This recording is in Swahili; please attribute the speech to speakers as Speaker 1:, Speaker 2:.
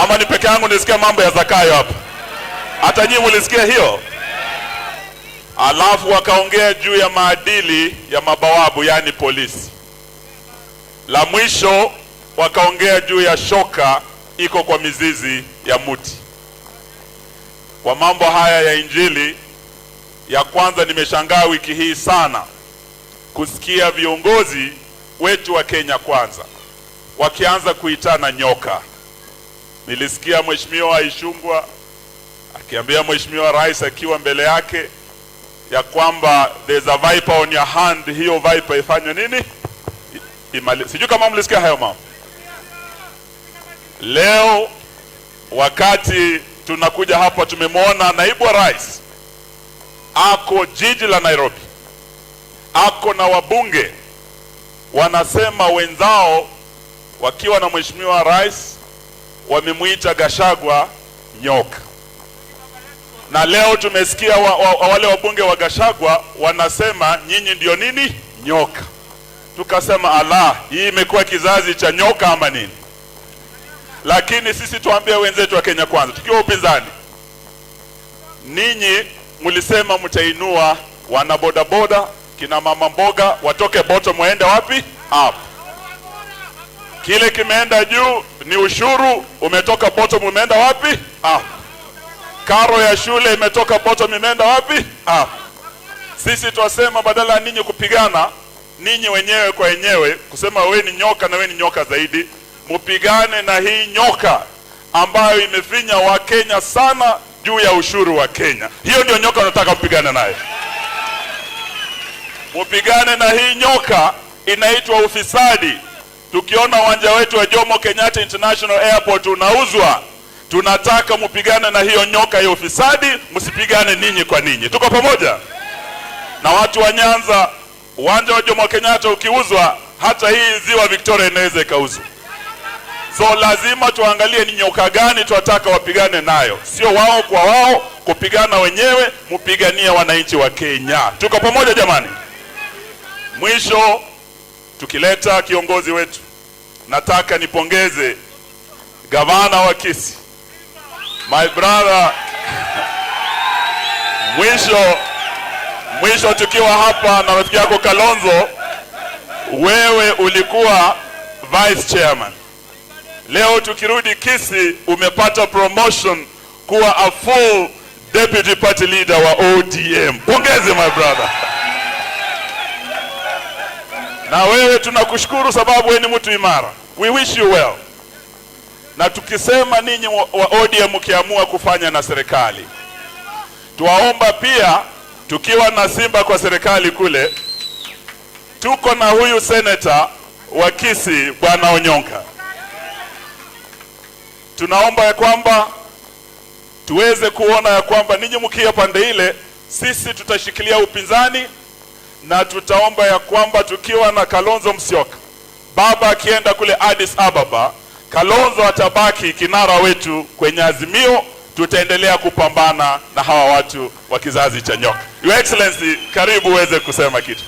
Speaker 1: Ama ni peke yangu nilisikia mambo ya Zakayo hapa? Hata nyinyi mulisikia hiyo? Alafu wakaongea juu ya maadili ya mabawabu, yaani polisi. La mwisho wakaongea juu ya shoka iko kwa mizizi ya muti. Kwa mambo haya ya Injili, ya kwanza, nimeshangaa wiki hii sana kusikia viongozi wetu wa Kenya Kwanza wakianza kuitana nyoka. Nilisikia Mheshimiwa Ichung'wah akiambia Mheshimiwa Rais akiwa mbele yake ya kwamba there's a viper on your hand, hiyo viper ifanywe nini? Sijui kama mlisikia hayo mambo. Leo wakati tunakuja hapa, tumemwona naibu wa rais ako jiji la Nairobi, ako na wabunge wanasema wenzao wakiwa na mheshimiwa rais wamemwita Gachagua nyoka, na leo tumesikia wale wabunge wa Gachagua wanasema nyinyi ndio nini, nyoka. Tukasema, ala, hii imekuwa kizazi cha nyoka ama nini? Lakini sisi tuambie wenzetu wa Kenya Kwanza, tukiwa upinzani, ninyi mlisema mtainua wana bodaboda, kina mama mboga watoke bottom waende wapi? Up. Kile kimeenda juu ni ushuru, umetoka bottom umeenda wapi? Up. Karo ya shule imetoka bottom imeenda wapi? Up. Sisi twasema badala ya ninyi kupigana ninyi wenyewe kwa wenyewe, kusema we ni nyoka na we ni nyoka zaidi, mupigane na hii nyoka ambayo imefinya Wakenya sana juu ya ushuru wa Kenya. Hiyo ndio nyoka nataka kupigana nayo. Mupigane na hii nyoka inaitwa ufisadi. Tukiona uwanja wetu wa Jomo Kenyatta International Airport unauzwa, tunataka mupigane na hiyo nyoka ya ufisadi, msipigane ninyi kwa ninyi. Tuko pamoja? Na watu wa Nyanza, uwanja wa Jomo Kenyatta ukiuzwa, hata hii ziwa Victoria inaweza ikauzwa. So lazima tuangalie ni nyoka gani tunataka wapigane nayo, sio wao kwa wao kupigana wenyewe, mupiganie wananchi wa Kenya. Tuko pamoja, jamani? Mwisho, tukileta kiongozi wetu, nataka nipongeze gavana wa Kisii, my brother. Mwisho mwisho, tukiwa hapa na rafiki yako Kalonzo, wewe ulikuwa vice chairman. Leo tukirudi Kisii, umepata promotion kuwa a full deputy party leader wa ODM. Pongezi, my brother. Na wewe tunakushukuru sababu wewe ni mtu imara. We wish you well. Na tukisema ninyi wa ODM mkiamua kufanya na serikali, tuwaomba pia, tukiwa na Simba kwa serikali kule, tuko na huyu senator wa Kisii, Bwana Onyonka, tunaomba ya kwamba tuweze kuona ya kwamba ninyi mkia pande ile, sisi tutashikilia upinzani na tutaomba ya kwamba tukiwa na Kalonzo Musyoka, baba akienda kule Addis Ababa, Kalonzo atabaki kinara wetu kwenye Azimio. Tutaendelea kupambana na hawa watu wa kizazi cha nyoka. Your Excellency, karibu uweze kusema kitu.